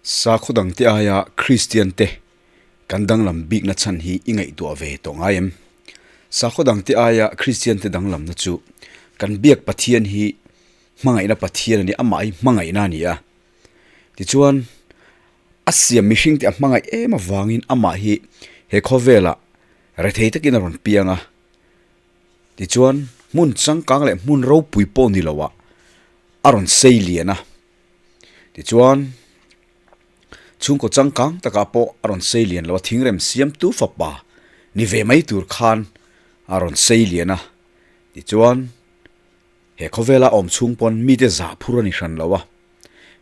Sakhaw dangte aia Kristiante kan danglam bikna chhan hi i ngaihtuah ve tawh ngai em? Sakhaw dangte aia Kristiante danglamna chu kan biak Pathian hi hmangaihna Pathian a ni, amah hi hmangaihna a ni a. Tichuan, a siam mihringte a hmangaih em avangin amah hi he khawvelah rethei takin a rawn piang a. Tichuan, hmun changkang leh hmun ropui pawh ni loah a rawn sei lian a. Tichuan, chhungkaw changkang takah pawh a rawn sei lian lo a, thingrem siamtu fapa ni ve mai tur khan a rawn sei lian a. Tichuan, he khawvela awm chhung pawn mite zah phur a ni hran lo a.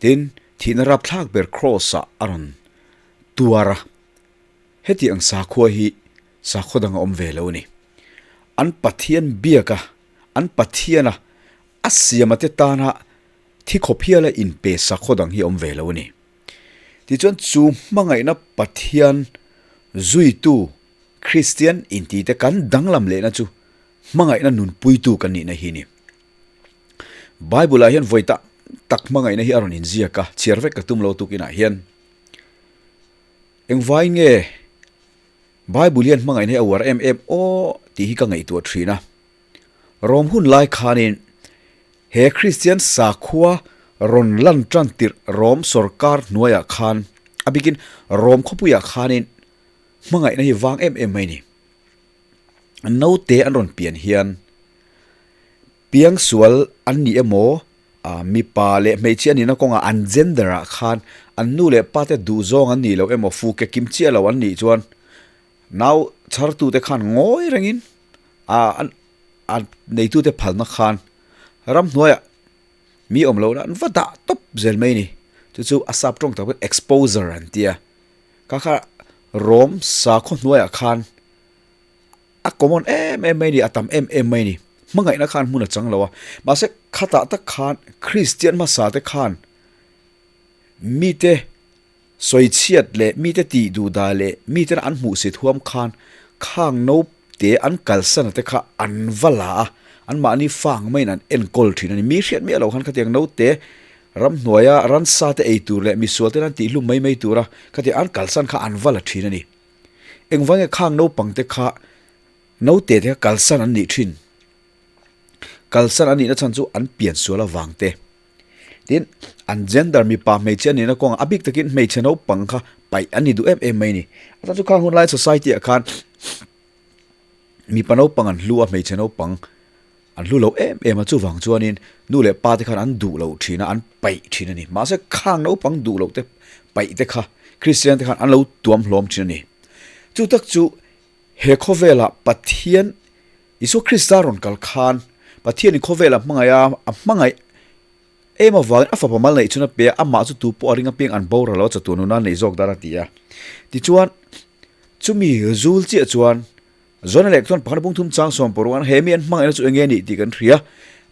Tin, thihna rapthlak ber Kraws-ah a rawn tuar a. Heti ang sakhua hi sakhaw dang a awm ve lo a ni. An Pathian biaka, an Pathiana a siama te tana thi khawp hiala inpe sakhaw dang hi a awm ve lo a ni. Tichuan chu hmangaihna Pathian zuitu Kristian intite kan danglam lehna chu hmangaihna nunpuitu kan nihna hi a ni. Bible-ah hian vawi tak tak hmangaihna hi a rawn inziak a, chhiar vek ka tum lo tukinah hian. Engvai nge Bible hian hmangaihna hi a uar em em aw tih hi ka ngaihtuah thin a. Rom hun lai khanin he Kristian sakhua rawn lan tan tirh Rom sawrkar hnuaiah khan, a bikin Rom khawpuiah khanin hmangaihna hi vang em em mai ni. Naute an rawn pian hian piangsual an ni emaw mipa leh hmeichhia nihna kawngah an gender ah khan an nu leh pa te duh zawng an nih loh emaw fu ke kim chiah lo an nih chuan nau chhar tu te khan ngawi rengin ah an neitu te phalna khan ramhnuaiah mi awm lohna an va dah tawp zel mai a ni. Chu chu a sap tawng tak pawhin exposure an ti a, kha kha rawm sakhaw hnuaiah khan A common em em mai a ni, a tam em em mai a ni. Hmangaihna khan hmun a chang lo a. Mahse, khatah tak khan Kristian hmasa te khan mite sawichhiat leh mite tih duh dah leh miten an hmuhsit huam khan khang naute an kalsana te kha an va la a, anmahni fa ang maiin an enkawl thin a ni. Mi hriat miah lo khan khatiang naute ramhnuaia ransa te ei tur leh misual ten an tihhlum mai mai tura khatiang an kalsan kha an va la thin a ni. Engvang nge khang naupang te kha naute te kha kalsan an nih thin? Kalsan an nihna chhan chu an pian sual avang te. Tin, an gender mipa hmeichhia an nihna kawngah a bik takin hmeichhe naupang kha paih an ni duh em em mai a ni. A chhan chu khang hunlai society ah khan mipa naupang an hlu a, hmeichhe naupang an hlu lo em em a. Chuvang chuanin nu leh pa te khan an duh loh thin a, an paih thin a ni. Mahse khang naupang duh loh te paih te kha Kristian te khan an lo tuam hlawm thin a ni. Chu tak chu he khawvelah Pathian Isua Krista rawn kal khan Pathianin khawvelah hmangaih a, a hmangaih em avangin a fapa mal neih chhun a pe a, amah chu tu pawh a ring apiang an boral lo a chatuan nuna neih zawk dan a ti a. Tichuan chumi zul chiah chuan Zawn a leh chuan pakhat bung thum chang sawm pawh ruang he mi an hmangaihna chu enge nih tih kan hria.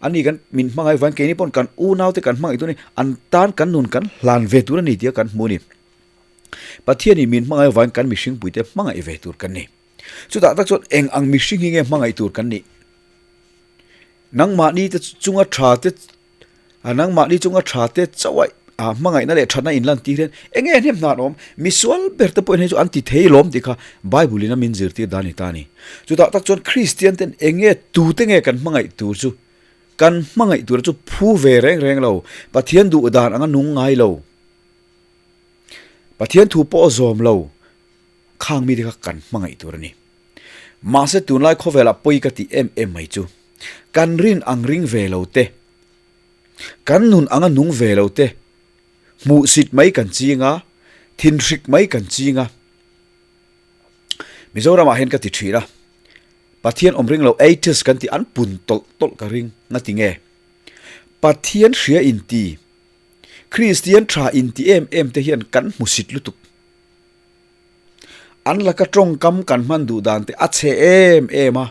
Ani kan min hmangaih vain keini pawn kan unaute kan hmangaih tur a ni, an tan kan nun kan hlan ve tur a ni tih a kan hmu a ni. Pathianin min hmangaih vain kan mihring puite hmangaih ve tur kan ni. Chutah tak chuan eng ang mihring hi nge hmangaih tur kan nih? Nangmahni te chunga tha te A nangmahni chunga tha te chauh a hmangaihna leh thatna inlantir hian eng nge hnem hnan awm? Misual ber te pawhin hei chu an ti thei lawm tih kha Bible in a min zirtir dan a ni ta a ni. Chutah tak chuan Kristian ten eng nge tute nge kan hmangaih tur chu kan hmangaih tura chu phu ve reng reng lo, Pathian duh dan anga nung ngai lo, Pathian thu pawh zawm lo khang mite kha kan hmangaih tur a ni. Mahse tunlai khawvelah pawi ka tih em em mai chu kan rin ang ring ve lo te, kan nun anga nung ve lo te, hmuhsit mai kan ching a, thinhrik mai kan ching a. Mizoramah hian ka ti thin a, Pathian awm ring lo atheist kan tih an pun tawlh tawlh ka ring nga ti nge? Pathian hria inti, Kristian tha inti em em te hian kan hmusit lutuk. An laka tawngkam kan hman duh dan te a chhe em em a.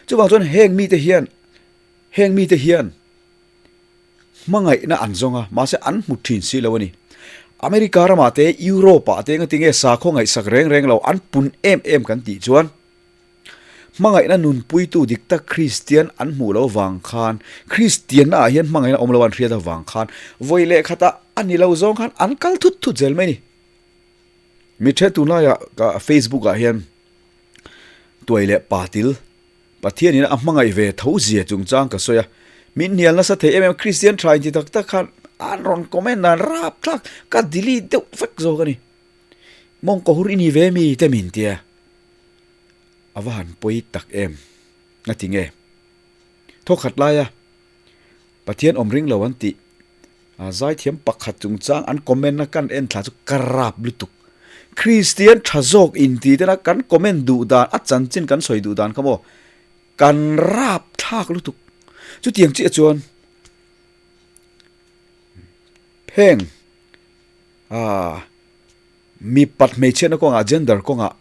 Chuvang chuan heng mite hian heng mite hian hmangaihna an zawng a, mahse an hmu thin si lo a ni. America ramah te Europe ah te engati nge sakhaw ngaihsak reng reng lo an pun em em kan tih chuan hmangaihna nunpuitu dik tak Kristian an hmuh loh vang khan Kristianna ah hian hmangaihna awm lo an hriat avang khan vawi leh khatah. a ni lo zawng khan an kal thut thut zel mai a ni. Mi then tunlaiah ka Facebook ah hian tuai leh patil Pathianin a hmangaih ve tho zia chungchang ka sawi a, min hnial nasa thei em em Kristian tha inti tak tak khan an rawn comment dan rap thlak ka delete deuh vek zawk a ni. Mawngkaw hur i ni ve mi te min tia a va han pawi tak em a ti nge. Thawkhat laia Pathian awm ring lo an tih a zaithiam pakhat chungchang an comment na kan en thla chu ka rap lutuk. Kristian tha zawk inti tena kan comment duh dan a chanchin kan sawi duh dan kha maw kan rap thlak lutuk. Chutiang chiah chuan heng ah mipat hmeichhiatna kawngah gender kawngah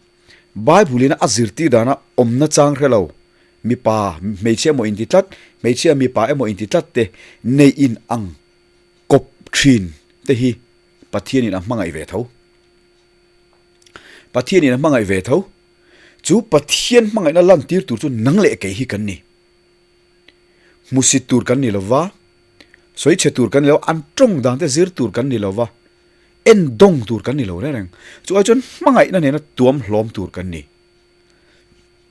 Bible in a zirtir dana awmna chang hre lo mipa hmeichhia emaw inti tlat, hmeichhia mipa emaw inti tlat te neih in ang kawp thin te hi Pathianin a hmangaih ve tho. Pathianin a hmangaih ve tho. Chu Pathian hmangaihna lantir tur chu nang leh kei hi kan ni. Hmusit tur kan ni lo va, sawichhe tur kan ni lo, an tawng dan te zir tur kan ni lo va, en dawng tur kan ni lo reng reng. Chu ai chuan hmangaihna nena tuam hlawm tur kan ni.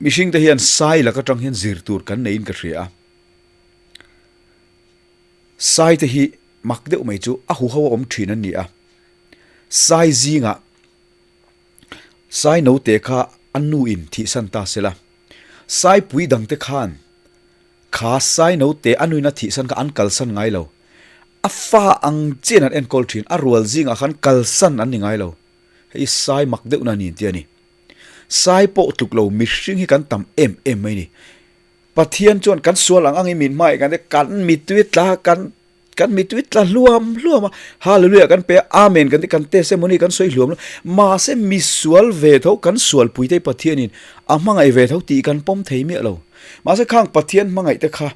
Mihring te hian sai lak atang hian zir tur kan neiin ka hria a. Sai te hi mak deuh mai chu a huho a awm thin an ni a. Sai zingah sai note kha a nu in thihsan ta sela. Sai pui dang te khan kha sai note a nuin a thihsan kha an kalsan ngai lo. A fa ang chian an enkawl thin, a rual zingah khan kalsan an ni ngai lo. Hei sai mak deuh na a ni an ti a ni. Sai pawh tluk lo mihring hi kan tam em em mai ni. Pathian chuan kan sual ang angin min hmaih kan kan mitui tla kan kan mitui tla hluam hluam a hallelujah kan pe a amen kan ti kan testimony kan sawi hluam mahse misual ve tho kan sual pui te Pathianin a hmangaih ve tho tih kan pawm thei miah lo mahse khang Pathian hmangaih te kha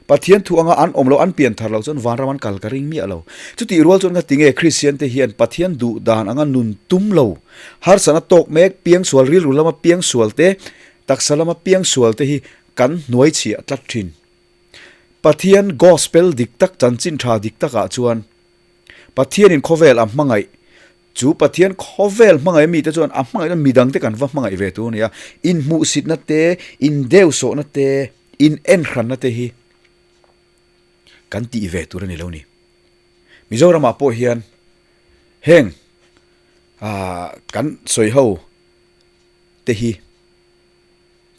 Pathian thu anga an awm lo an pian thar lo chuan vanram an kal ka ring miah lo. Chutih rual chuan ngati nge Kristian te hian Pathian duh dan anga nun tum lo, harsatna tawk mek, piangsual rilru lama piangsual te, taksa lama piangsual te hi kan hnuai chhiah tlat thin. Pathian Gospel dik tak chanchin tha dik takah chuan Pathianin khawvel a hmangaih, chu Pathian khawvel hmangaih mite chuan a hmangaihna midangte kan va hmangaih ve tur a ni a, inhmuhsitna te, indeusawhna te, In enhranna te hi kan tih ve tur a ni lo ni. Mizoramah pawh hian heng kan sawi ho te hi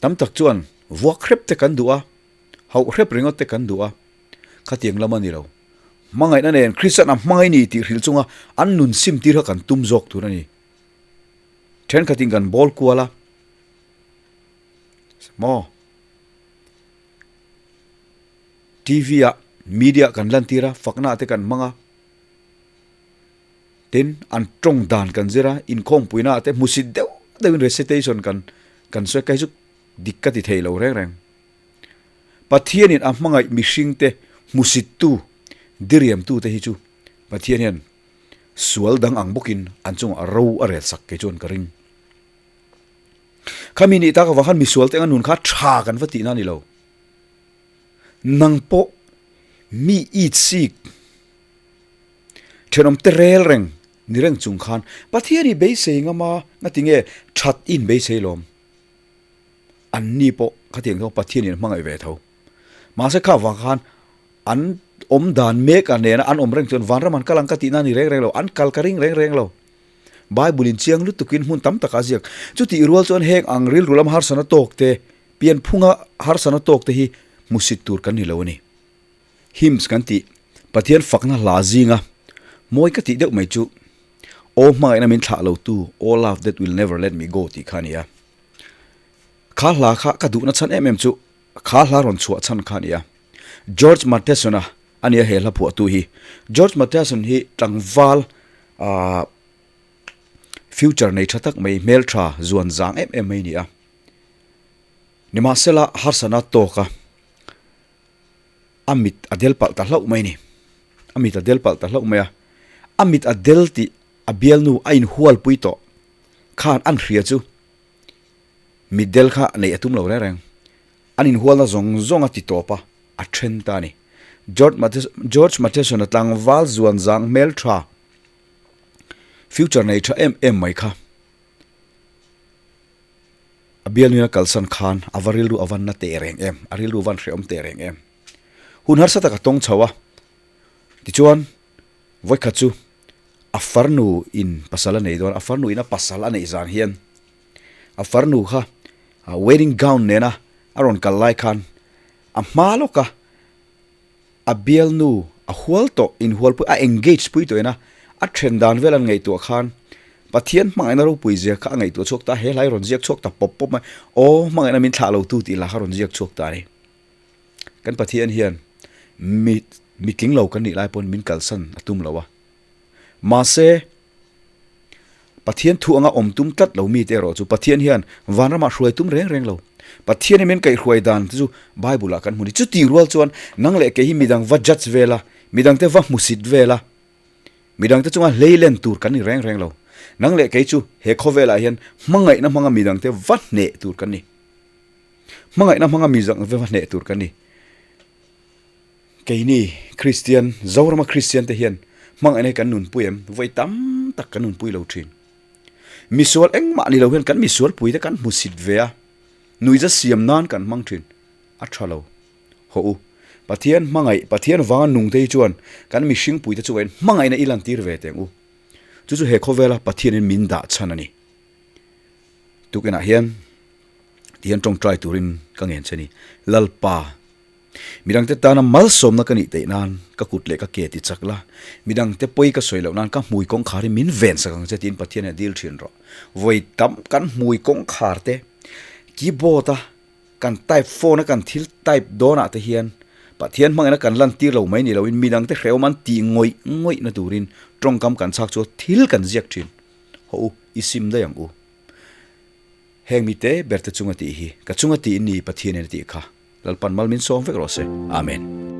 tam tak chuan vuak hrep te kan duh a, hauh hrep ringawt te kan duh a, khatiang lam a ni lo. Hmangaihna nen Kristian a hmangaih ni tih hrilh chunga an nun sim tir kha kan tum zawk tur a ni. Thenkhatin kan bawl kual a, Maw? TV ah media kan lantir a, fakna te kan hmang a, tin an tawng dan kan zir a, inkhawmpuina ah te hmusit deuh deuhin recitation kan kan sawi a, kei chu dik ka ti thei lo reng reng. Pathianin a hmangaih mihring te hmusittu, diriamtu te hi chu Pathian hian sual dang ang bawkin an chungah ro a rel sak kei chuan ka ring. Khami nih tak avang khan misual te anga nun kha tha kan va tihna a ni lo. Nang pawh mi it sik thenawm te rel reng ni reng chung khan Pathian i beisei ngam a, ngatinge that i inbeisei lawm. Anni pawh khatiang chuan Pathian in hmangaih ve tho. Mahse kha avang khan an awm dan mek a nena an awm reng chuan vanram an kal ang ka tihna a ni reng reng lo, an kal ka ring reng reng lo. Bible in chiang lutukin hmun tam takah a ziak. Chutih rual chuan heng ang rilru lam harsana tawk te, pianphunga harsana tawk te hi hmusit tur kan ni lo a ni. Hymns kan tih Pathian fakna hla zinga mawi ka tih deuh mai chu Aw hmangaihna min thlah lo tu, Oh love that will never let me go tih kha a ni a. Kha hla kha ka duhna chhan em em chu kha hla rawn chhuah chhan kha a ni a. George Matheson-a a nia he hla phuahtu hi. George Matheson hi tlangval ah future nei tha tak mai hmeltha zuan zang em em mai a ni a. Nimahsela harsana tawk a a mit a del palh ta hlauh mai a ni. A mit a del palh ta hlauh mai a. A mit a del tih a bialnu a inhualpui tawh khan an hria chu mit del kha neih a tum lo reng reng. An inhualna zawng zawng a ti tawp a, a then ta a ni. George Matheson-a tlangval zuan zang hmel tha, future nei tha em em mai kha a bialnuina kalsan khan a va rilru a van na teh reng em, a rilru van hrehawm teh reng em. Hun harsa tak a tawng chho a, tichuan vawikhat chu a farnu in pasal a nei dawn, a farnu in a pasal a neih zan hian a farnu kha wedding gown nena a rawn kal lai khan a hma lawk a, a bialnu a hual tawh inhualpui a engage pui tawh ina a then dan vel an ngaihtuah khan Pathian hmangaihna ropui zia kha a ngaihtuah chhuak ta, he hlai rawn ziak chhuak ta pawp pawp mai, aw hmangaihna min thlah lo tu tih lah kha rawn ziak chhuak ta a ni. Kan Pathian hian mi mi tling lo kan nih lai pawn min kalsan a tum lo a, mahse Pathian thu anga awm tum tlat lo mite erawh chu Pathian hian vanramah hruai tum reng reng lo. Pathianin min kaihhruai dan te chu Bible-ah kan hmu ni. Chuti rual chuan nang leh kei hi midang va judge vel a, midangte va hmusit vel a, midangte chunga hleilen tur kan ni reng reng lo. Nang leh kei chu he khawvelah hian hmangaihna hmanga midangte va hneh tur kan ni. Hmangaihna hmanga midangte va hneh tur kan ni. Keini Kristian, Zorama Kristian te hian hmangaihna hi kan nunpui em? Vawi tam tak kan nunpui lo thin. Misual engmah ni lo hian kan misual pui te kan hmusit ve a, nuiza siam nan kan hmang thin. A tha lo. Hawh u, Pathian hmangaih, Pathian vanga nung te hi chuan kan mihring pui te chungah hian hmangaihna i lantir ve teng u. Chu chu he khawvela Pathianin min dah chhan a ni. Tukinah hian tihian tawngtai turin ka ngen che ni. Lalpa. Midangte tana malsawmna ka nih theih nan ka kut leh ka ke ti chak la, midangte pawi ka sawi loh nan ka hmui kawngkhar hi min ven sak ang che tiin Pathian hian a dil thin rawh. Vawi tam kan hmui kawngkhar te keyboard a kan type phone a kan thil type dawnah te hian Pathian hmangin a kan lantir lo mai ni loin midangte hrehawm an tih ngawih ngawih na turin tawngkam kan chhak chu thil kan ziak thin. Hawh u, i sim daih ang u. Heng mite berte chunga tih hi ka chunga tih ni Pathianin a tih kha. Lalpan mal min sawm vek rawh se. Amen.